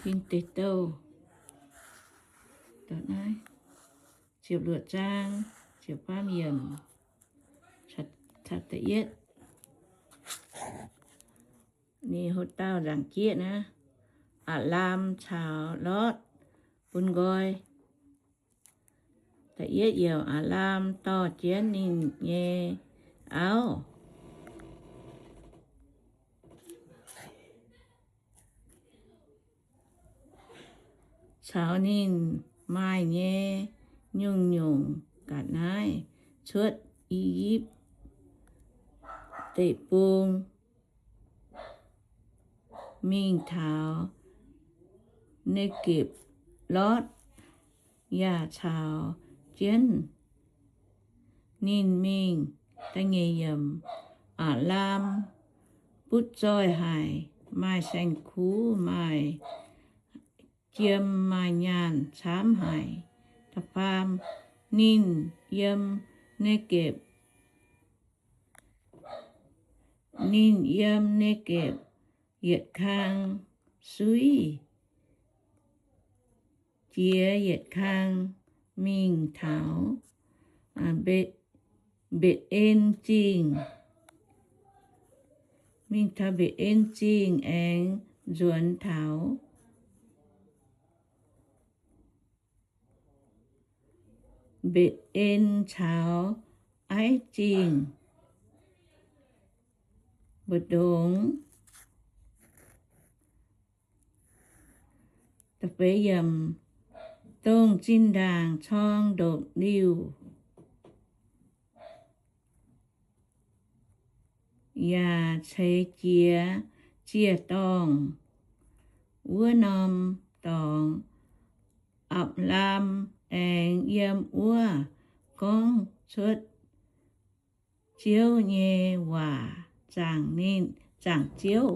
Bun deix douh, ziepc luoqc zaang, ziepc faam yiemc, da'yietv. Ninh hlo dauh nzaangc jieqv naaiv, Apc^laam caux Lotv bun nqoi. Da'yietv yiemc, Apc^laam dorh jienv ninh nyei auv caux ninh maaih nyei nyungc-nyungc ga'naaiv cuotv I^yipv Deic-Bung mingh taux Ne^gepc. Lotv yaac caux jienv ninh mingh. Apc^laam butv zoih haic, maaih saeng-kuv, maaih jiem, maaih nyaanh camv haic. Da'faam, ninh yiem Ne^gepc, ninh yiem Ne^gepc yietc kang suiv jiex yietc kang mingh taux Mbetc^en Zingh, mingh taux Mbetc^en Zingh aengx nzuonx taux Mbetc^en caux Aiv Zingh mbu'ndongx. Dongh zinh ndaangc corng ndopv-liuh yaac ceix jiez ziec-dorngh wuov norm dorngx, Apc^laam aengx yiem wuov gorngv cuotv Ziouv nyei waac zaangc ninh, zaangc Ziouv.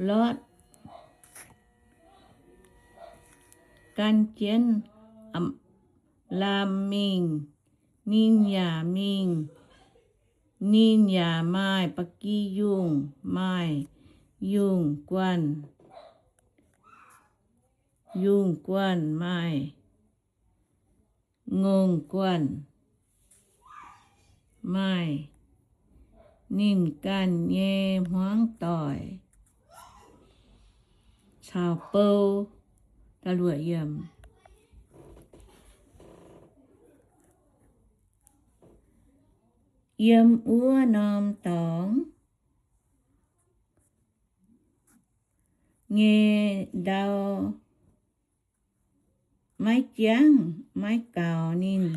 Lotv gan jienv Apc^laam mingh. Ninh yaac mingh. Ninh yaac maaih ba'gi yungh, maaih yungh guanh, yungh guanh, maaih ngongh guanh, maaih ninh ganh nyei hmuangv doic caux bou. Yiem wuov norm dorngx nyei ndau maiv jangv maiv gaux ninh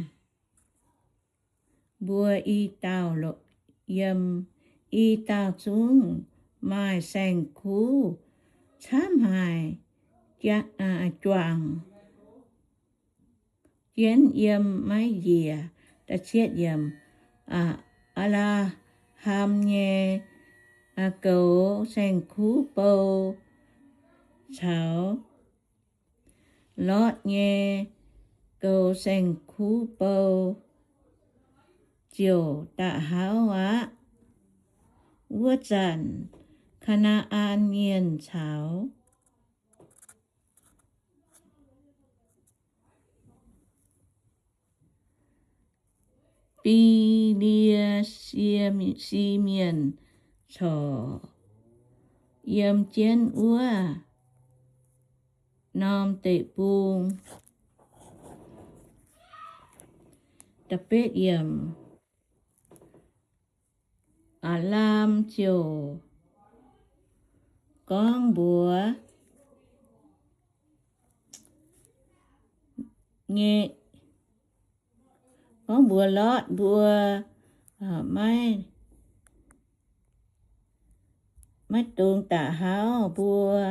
mbuo i dauh, yiem i dauh zungv maaih saeng-kuv camv haic, juangc jienv yiem maiv njiec. Apc^laa^ham nyei goux saeng-kuv bou caux Lotv nyei goux saeng-kuv bou ziouc da'hauv aqv. Wuov zanc Kaa^naa^an Mienh caux Fi^li^si Mienh corc yiem jienv wuov norm deic-bung. Apc^laam ziouc gorngv mbuox nyei, gorngv mbuox Lotv mbuo, maiv, maiv dungx da'hauv mbuo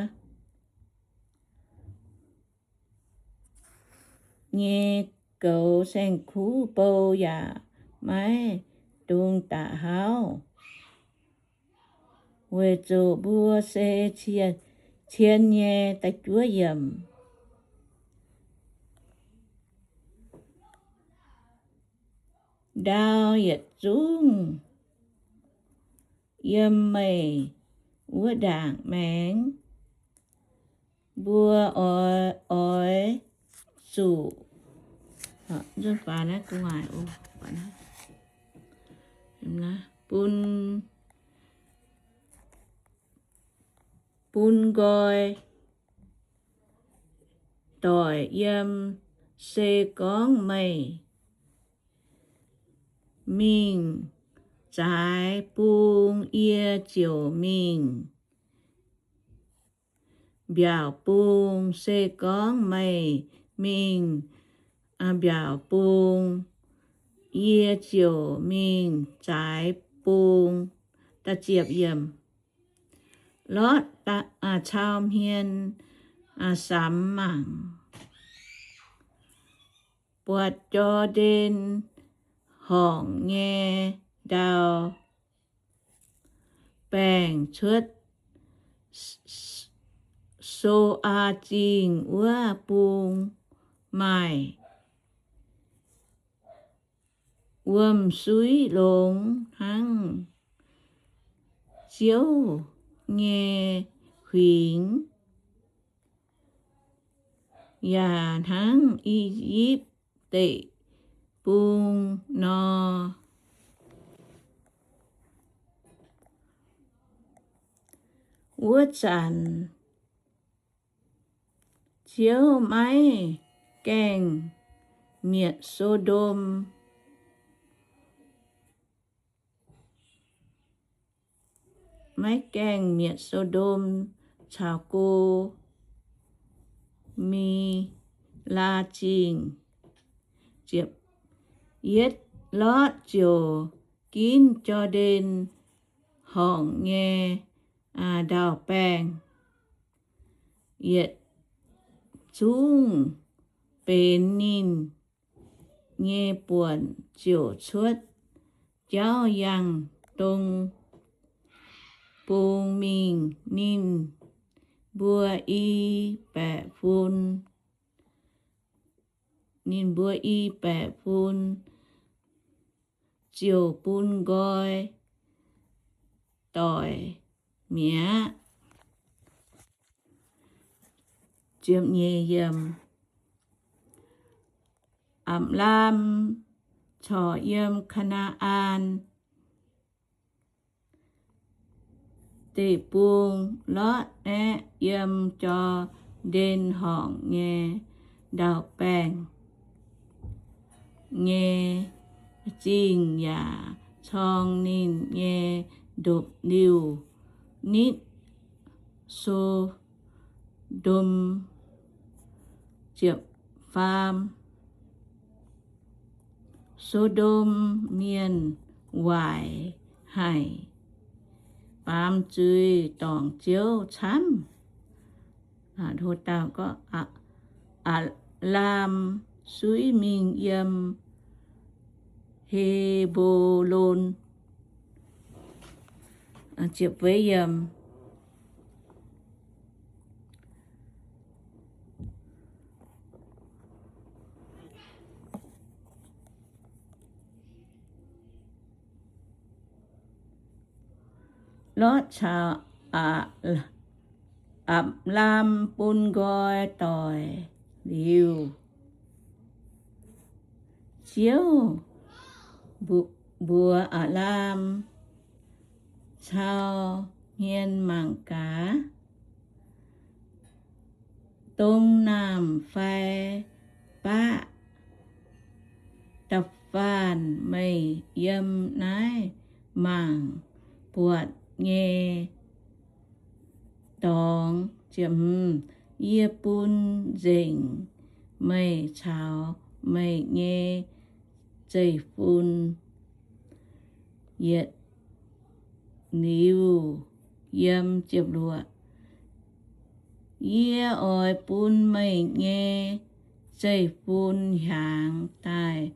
nyei goux saeng-kuv bou yaac maiv dungx da'hauv, weic zuqc mbuo se cien nyei. Da'juov yiemc. ndau yietc zungv yiem meih wuov ndaangc maengx. Mbuo oix, oix zuqc bun, bun nqoi doic yiem. Se gorngv meih mingh zaaix bung, yie ziouc mingh mbiaauc bung. Se gorngv meih mingh mbiaauc bung, yie ziouc mingh zaaix bung. Lotv cau hmien samx mangc, buatc Jor^ndaen Horngc nyei ndau-baengh cuotv Soaa Zingh wuov bung, maaih wuom-suiv longx hnangv Ziouv nyei huingx, yaac hnangv I^yipv Deic-Bung nor. Wuov zanc Ziouv maiv gaengh mietc So^ndom, maiv gaengh mietc So^ndom caux Go^mi^laa Zingh. Yietv Lotv ziouc ginv Jor^ndaen Horngc nyei ndau-baengh, yietc zungv benx ninh nyei buonc, ziouc cuotv jauv yangh dong bung mingh. Ninh mbuo i baeqc fun, ninh mbuo i baeqc fun ziouc bun nqoi doic mi'aqv. Apc^laam corc yiem Kaa^naa^an Deic-Bung, Lotv aeqv, yiem Jor^ndaen Horngc nyei ndau-baengh nyei zingh yaac corng ninh nyei ndopv-liuh nitv So^ndom. Faam, So^ndom Mienh waaic haic, baamz zuiz dorngc Ziouv camv. Apc^laam suiv mingh yiem He^mbo^lon. Lotv caux Apc^laam bun nqoi doic liuz, Ziouv mbuox Apc^laam cau hmien mangc gaax, dong naamh fai baqv da'faanh meih yiem naaiv mangc buatc nyei dorngx. Yie bun nzengc meih caux meih nyei zeiv-fun yietc liuz yiem. Yie oix bun meih nyei zeiv-fun hiaangx daaih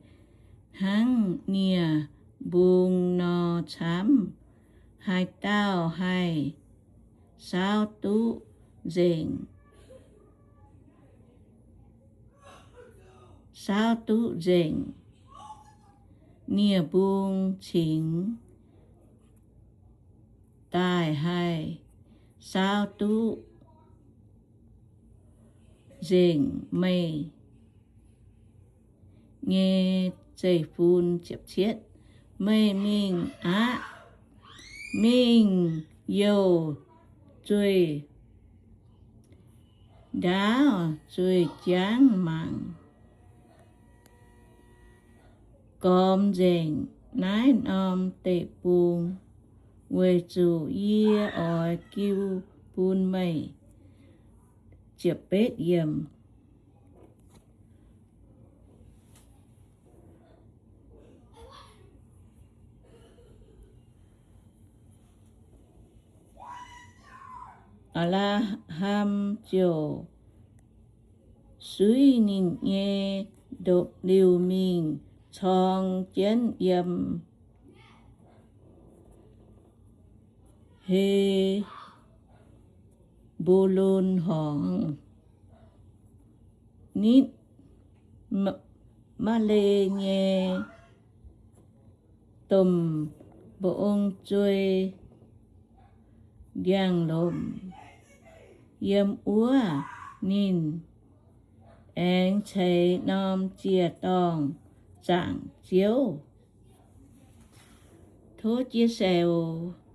hnangv nie-mbung nor camv. Haaix dauh haih saauv duqv nzengc, saauv duqv nzengc nie-mbung cingx daaih haih saauv duqv nzengc meih nyei zeiv-fun. Meih mingh aqv. Mingh youh zueih ndaauv zueih jangv mangc gormx nzengc naaiv norm deic-bung, weic zuqc yie oix jiu bun meih. Apc^laa^ham ziouc suiv ninh nyei ndopv-liuh mingh corng jienv yiem He^mbo^lon Horngz, nitv Mamle nyei domh mba'ong zuei ndiangx-lomc. Yiem wuov ninh aengx ceix norm ziec-dorngh zaangc Ziouv. Tov jienv saeng oc.